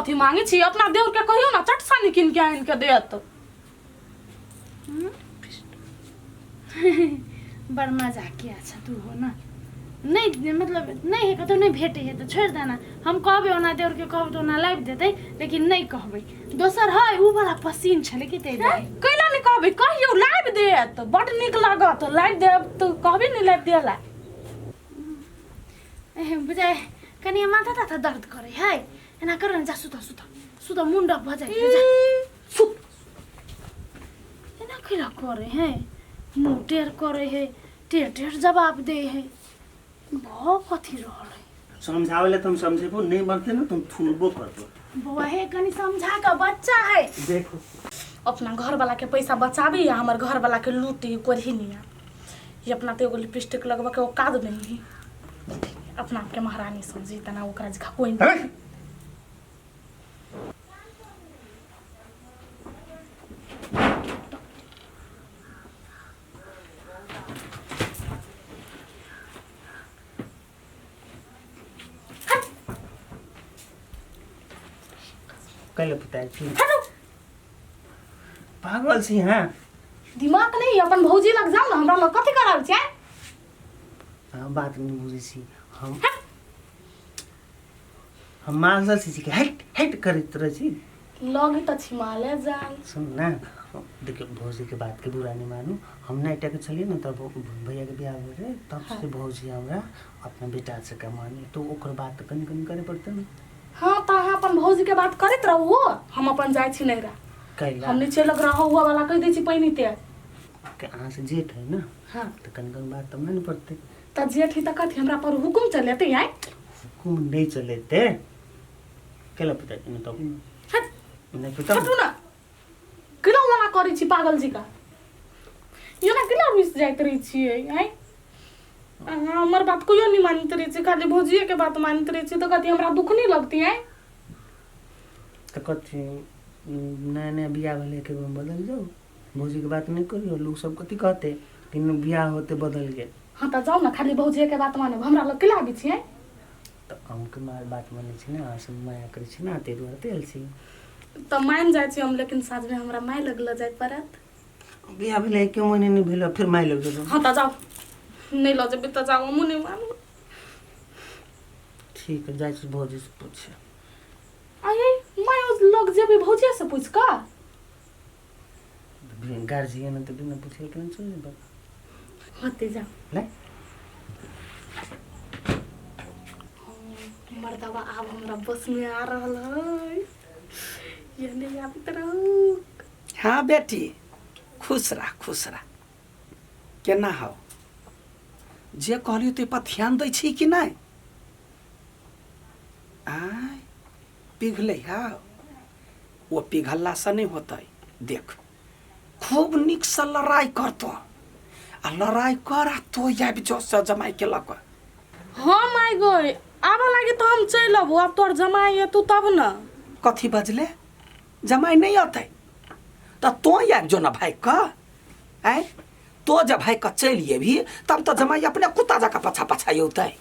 कथी मांगे छी अपना देवर के कहियो ना चट सानी कीन के आनि के देत। बड़ मजाकिया छ तू हो ना। नहीं मतलब नहीं है कतौ, नहीं भेटे है तो छोड़ देना। हम कहबे ओना देवर के कहबे तो ओना लाबि देतै, लेकिन नहीं कहबे। दोसर है उ वाला पसीन छलै कि तै दुआरे। कैला नहीं कहबे? कहियो लाबि देत, बड नीक लागत, लाबि देब तऽ कहबे नहीं लाबि देला। बुझाय कनि माथा ताथा दर्द करे है, एना कर न, जा सुत सुत सुत, मुंड भऽ जाइ जा सुत। एना कैला करे है, मुँह टेढ़ करे है, टेढ़ टेढ़ जवाब दे है, भऽ कथी रहल है। समझावे ले तुम समझेबो नहीं बनते ना, तुम थुरबो करबो। बौआ हे कनि समझा का बच्चा है। देखो अपना घर वाला के पैसा बचाबी आ हमर घर वाला के लूटी कोरही निया। ये अपना तो एगो लिपस्टिक लगवा के औकात नहीं है, अपना आप के महारानी समझी तना ओकरा जका कोई नहीं। कैले पुताई छी पागल छी? हाँ दिमाग नहीं, अपन भौजी लग जाओ ना, हमरा लग कथी कराल छै? हाँ बात नहीं बुझै छी हम। हम मांसल छी कि हट हट करैत रहै छी। लग तऽ छिमाले जान। सुन ना, देखियौ भौजी के बात के बुरा नहीं मानू। हम नहीं के छलियै ने तब भैया के बियाह भेल रहे, तब से भौजी हमरा अपना बेटा से कमानी तो ओकर बात तऽ कनि कनि करे पड़तै ने। हाँ तऽ अहाँ अपन भौजी के बात करैत रहू, हम अपन जाइ छी नैहरा। कैला? हम नीचे लग रहा हुआ वाला कहि दै छी पहिने ते के अहाँ से जेठ है ना। हाँ तऽ कनि कनि बात तऽ माने पड़तै। तऽ जेठ ही तऽ कथी हमरा पर हुकुम चलेतै? आइ हुकुम नहीं चलेतै कैला पुताई नहि तब हट नहीं पुताऊ। हटू ना, केना मना करै छी पागल जी का, एना केना रुसि जाइत रहै छियै? आँय अहाँ हमर बात कहियो नहि मानैत रहै छी, खाली भौजिए के बात मानैत रहै छी, तऽ कथी हमरा दुख नहि लगतै? आँय तऽ कथी नया नया बियाह भेलै एके बेरमे बदलि जाउ? भौजीके बात नहि करियौ, लोक सब कथी कहतै कि बियाह होते बदलि गेल। हाँ तऽ जाउ ने, खाली भौजिए के बात मानब, हमरा लग केला आबै छियै? तऽ अहूँके मार बात मानै छी ने, अहाँ सब माया करै छी ने, ताहि दुआरे तऽ आयल छी। तऽ मानि जाइ छी हम, लेकिन साँझमे हमरा माय लग लऽ जाय पड़त। बियाह भेलै एके महीने नहि भेल, फिर माय लग जेबै? हाँ तऽ जाउ, नहि लऽ जेबै तऽ जाउ, हमहूँ नहि मानब। ठीक है, जाइ छी भौजीसँ पूछे। आये माय लग जेबै भौजिए से पूछि कऽ? गार्जियन तऽ बिना पूछले केना चलि जेबै? होते जाउ। ले मर्दवा आब हमरा बस में आ रहल है, ये नहीं आबैत रहू। हाँ बेटी, खुश रह खुश रह। केना हौ, जे कहलियौ ताहि पर ध्यान दै छी कि नहि? आय पिघलै हौ, ओ पिघललासँ नहि होतै। देख खूब नीकसँ लड़ाइ करतौ आ लड़ाइ कर आ तो आबि जो से जमाइके लऽ कऽ। हाँ माय गई, आबऽ लागी तऽ हम चलि अबू, आब तोहर जमाइ एतौ तब ने। कथी बजले? जमाइ नहि अतै तऽ तो आबि जो ने भागि कऽ। आँय तो जब भागि कऽ चलि अयबही तब तऽ जमाइ अपने कुत्ता जकाँ पाछा पाछा औतै।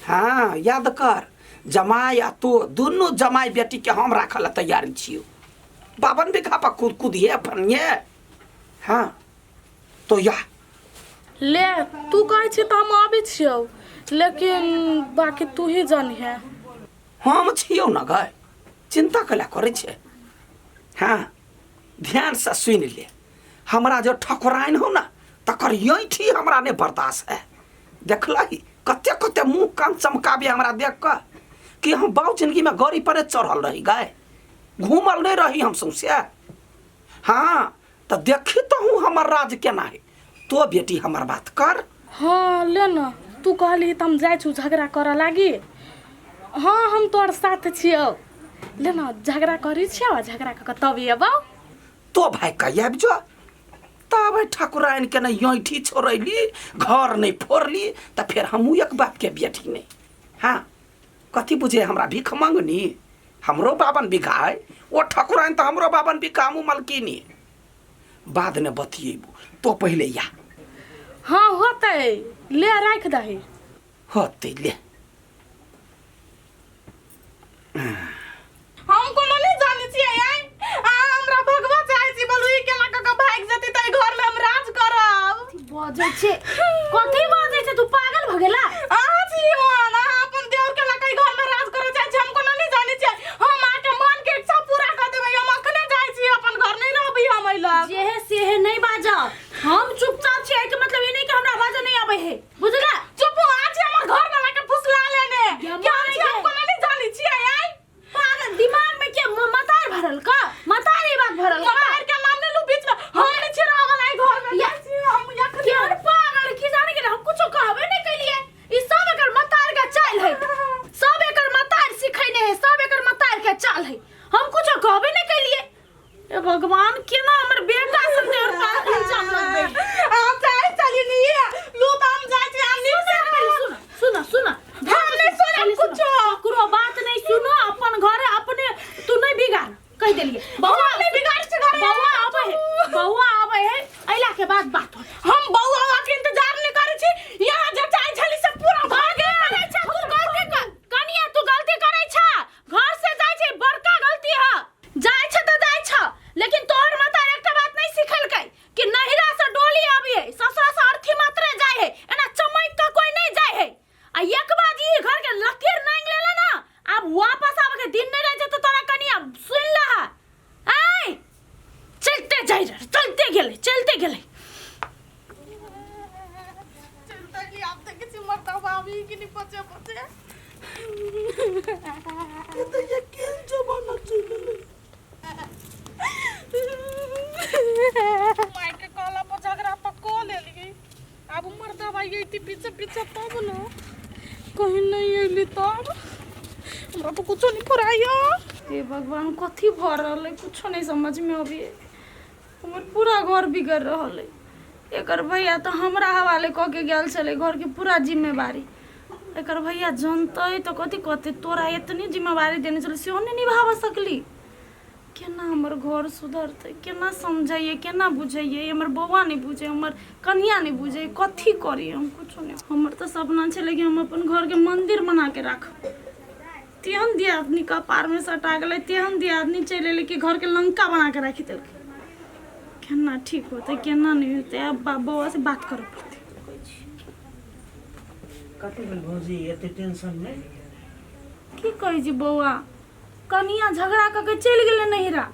हाँ याद कर, जमाइ आ तो दुनू जमाइ बेटीके हम राखऽ लए तैयार छियौ। 52 बीघा पर कूद कूदिहे फनिहे। हाँ तो या ले तू कहै छी तऽ हम आबै छियौ, लेकिन बाकी तू ही जानिहे। हम छियौ न गय, चिंता कैला करै छै? हाँ ध्यानसँ सुनि ले, हमरा जे ठकुराइन हो ना तकर यैठी हमरा नहि बर्दाश्त है। देखलही कते कते मुँह कान चमकाबे हमरा देख कऽ कि हम बाउ जिंदगीमे गाड़ी पर चढ़ल रही गए, घूमल नहीं रही हम सौंसे। हाँ तऽ देखी तो हूँ हमर राज केना है। तो बेटी हमर बात कर। हाँ ले न, तू कहली तऽ हम जाइ छु झगड़ा करऽ लागी। हाँ हम तोहर साथ छियौ, ले न झगड़ा करै छियौ आ झगड़ा कऽ कऽ तब अयबौ। तो भाई कहि आबि जो तब ठाकुराइन के नहीं ऐठी छोड़ैली, घर नहीं फोड़ली, तऽ फेर हमहूँ एक बाप के बेटी नहीं। हाँ कथी बुझे हमरा भीख मंगनी? हमरो 52 बीघा है, ओ ठकुराइन तऽ हमरो 52 बीघा, हमहूँ मलकिनी। बाद में बतियेबू, तो पहले या। हाँ होतै, ले राखि दही। होतै ले। हाँ भगवान केना हमर बेटा से देर पर इल्जाम लगबे हम चाहे चली नहीं लू तो हम जाए छी हम नहीं सुन सुन सुन हम नहीं सुनब कुछो। ककरो बात नहीं सुनो अपन घर अपने तू नहीं बिगाड़ कह देलिए बौआ नहीं बिगाड़ छै घरे बौआ आबै है बौआ आबै है अइला के बाद बात होत हम बौआ के इंतजार नहीं करै छी यहाँ जे चाहे छली से पूरा भागे करै छा तू गलती कर कनिया तू गलती करै छा घर से जाइ छै बड़का गलती ह जाइ छ त जाइ छ लेकिन तोहर माता एकटा बात नहीं सिखलकै कि नहिरा से डोली आबी है ससुरा से अर्थी मात्रे जाय है एना चमक के कोई नहीं जाय है आ एक बार ई घर के लकीर नांग लेला ना आब वापस आबे के दिन नहीं रह जेतो तोरा कनिया सुन लहा आय चलते जाय रे चलते गेलै चलते गेलै चलता कि आप तक किसी मरता भाभी कि नहीं पचे पचे ये तो ये केहन जमाना चलि गेलै माय के कहला पर झगड़ा पर कऽ लेलियै आब मर्दा भाई अयती पीछे पीछे तब न कहीं नहीं अयली तब हमरा तो कुछो नहीं फुराइयो हे भगवान कथी भऽ रहल है कुछो नहीं समझ में अभी हमर पूरा घर बिगड़ रहल है एकर भैया तऽ हमरा हवाले कऽ के गेल छलै घरके पूरा जिम्मेवारी एकर भैया जनतै तऽ कथी कहतै तोरा एतनी जिम्मेवारी देने छलै सेहो नहि निभाबऽ सकली केना हमर घर सुधरतै केना समझैयै केना बुझैयै हमर बौआ नहि बुझै हमर कनिया नहि बुझै कथी करी हम कुछो नहि हमर तऽ सपना छलै कि हम अपन घरके मन्दिर बनाके राखब तेहन दियादनी कपारमे सटा गेलै तेहन दियादनी चलि एलै कि घरके लंका बनाके राखि देलकै केना ठीक होतै केना नहि होतै आब बौआ से बात करऽ पड़तै कथी भेल भौजी एते टेंशन मे की कहै छी बौआ कनिया झगड़ा कऽ के चलि गेलै नैहरा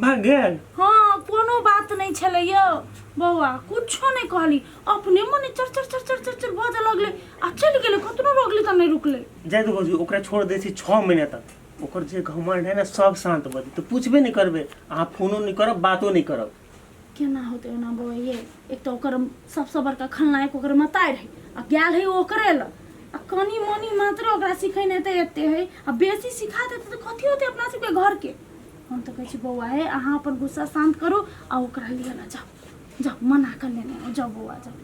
भाग गेल हँ कोनो बात नहि छलै यौ बौआ कुछो नहि कहली अपने मने चर चर चर चर चर चर बाजऽ लगलै आ चलि गेलै कतनो रोकली तऽ नहि रुकलै जाय दो भौजी ओकरा छोड़ दै छी 6 महीना तक ओकर जे घमंड है ने सब शांत भऽ जेतै पूछबे नहि करबै अहाँ फोनो नहि करब बातो नहि करब केना होतै ओना बौआ ये एक तऽ ओकर सबसँ बड़का खलनायक ओकर मताइ रहै आ गेल है ओकरे लग आ कनि मनि मात्र ओकरा सिखेने तऽ एते है आ बेसी सिखा देतै तऽ कथी होतै अपना सबके घरके हम तऽ कहै छी बौआ हे अहाँ अपन गुस्सा शान्त करू आ ओकरा लिअ ने जाउ जाउ मना कऽ लेने आउ जाउ बौआ जाउ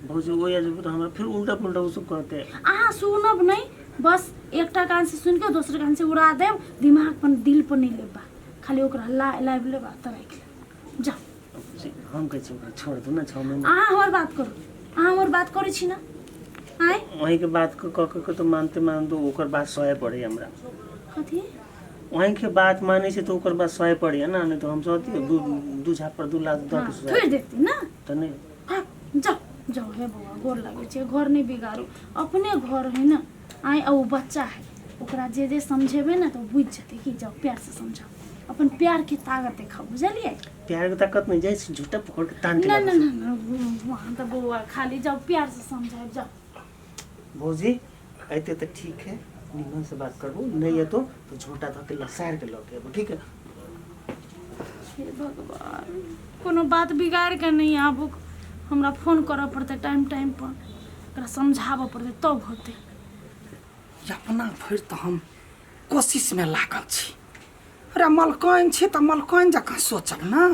भौजी ओ जेबै तऽ हमरा फेर उल्टा पुल्टा ओ सब कहतै अहाँ सुनब नहि बस एकटा कानसँ सुनि कऽ दोसर कानसँ उड़ा देब दिमाग पर दिल पर नहि लेब बात खाली ओकरा ला लाबि लेब आ तऽ राखि लेब जाउ भौजी, हम कहै छी ओकरा छोड़ दू ने 6 महीना अहाँ हमर बात करू अहाँ हमर बात करै छी ने आँय वहीँके बात कऽ कऽ के तऽ मानते मानते ओकर बात सहे पड़ै हमरा कथी वहीँके बात मानै छै तऽ ओकर बात सहे पड़ैए ने नहि तऽ हम सहतियै दू दू झापर दू लाख दऽ हाँ, के सुझा थोड़ि देती ने तऽ नहि हाँ, जाओ जाओ हे बौआ गोर लागै छै घर नहि बिगाड़ू अपने घर है ने आइ आ ओ बच्चा है ओकरा जे जे समझेबै ने तऽ ओ बुझि जेतै कि जाओ प्यार से समझाओ अपन प्यार के ताकत देखाओ बुझलियै प्यार के ताकत नहीं जाइ छै झूठा पकड़ के तान के ना लाबै ना ना ना वहाँ तऽ बौआ खाली जाओ प्यार से समझाओ जाओ छै। भौजी अयते तऽ ठीक है निमन से बात करबो नहीं एतो तो झोटा धऽ के लसार के लऽ के अयबो ठीक है हे भगवान कोनो बात बिगाड़ के नहि आबू हमरा फोन करऽ पड़तै टाइम टाइम पर ओकरा समझाबऽ पड़तै तब होतै अपना भरि तऽ हम कोशिशमे लागल छी अरे मलकाइन छी तऽ मलकाइन जकाँ सोचब ने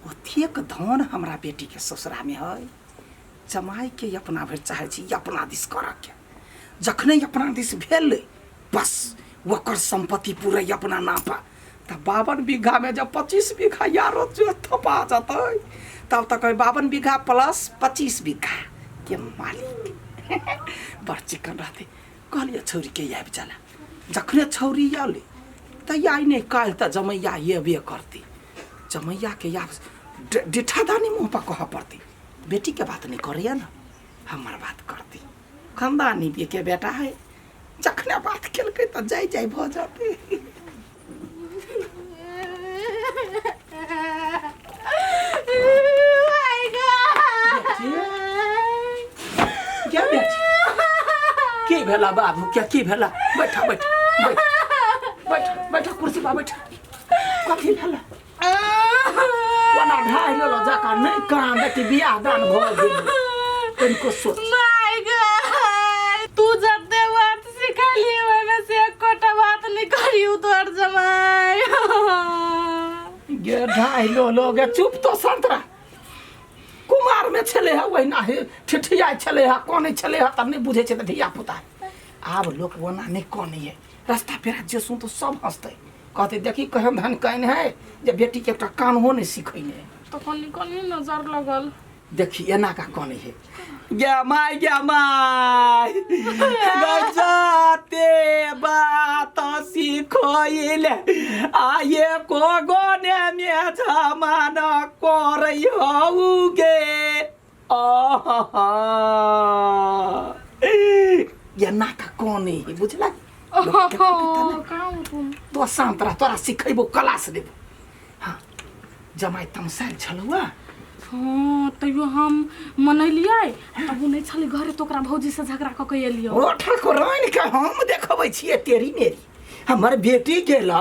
ओतेक धन हमरा बेटीके ससुरामे है जमाइके अपना भरि चाहै छी अपना दिस करऽके जखने अपना दिस भेलै बस ओकर सम्पत्ति पूरे अपना नाम पर तऽ 52 बीघामे जब 25 बीघा यारो जो थपा जेतै तब तऽ कहै 52 बीघा प्लस 25 बीघा के मालिक बड़ चिकन रहतै कहलियै छौरीके आबि चला जखने छौरी आयलै तऽ आइ नहि काल्हि तऽ जमैया अयबे करतै जमैयाके आब डिठादानी मुँह पर कहऽ पड़तै बेटीके बात नहि करैया ने हमर बात करतै खानदानी के बेटा है जखने बात केलकै तऽ जाय जाय भऽ जेतै क्या बेटी की भेला बाबू क्या की भेला बैठा बैठा बैठ बैठ बैठ कुर्सी पर बैठ कथी भेला कोना ढाइ लेलो जका नहि कान बेटी बियाह दान भऽ गेल कनिको सोच my God तू जते बात सिखली ओहिमे से एकोटा बात नहीं करियो तोहर जमाई गे ढाई लो लो गे चुप तो शांत रह कुमार में छले है वहिना हे ठिठियाइ छले है कनै छले है तब नहि बुझै छै तऽ धिया पुता आब लोक ओना नहि कनै है रास्ता पेरा जे सुन तऽ सब हँसतै कहतै देखी केहन धन कान है जे बेटीके एकटा कानहो नहि सिखैने तऽ कनि कनि नजर लगल देखी एना का कनै है गे माय गे माय गजाते बात सिखोइले आये को गोने में जमान करै हौ गे आहा एना का कनै है बुझला कहाँ तुम तो शांत रह तोरा सिखेबो क्लास देबो हाँ जमाइ तमसायल छलहुँ हँ तैयो हम मनेलियै तब ओ नहि छलै घरे तऽ ओकरा भौजीसँ झगड़ा कऽ के एलियै ओ ठाकुराइन के हम देखबै छियै तेरी मेरी हमर बेटी गेल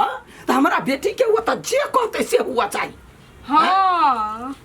तऽ हमरा बेटी के ओतऽ जे कहतै से हुआ चाही हँ।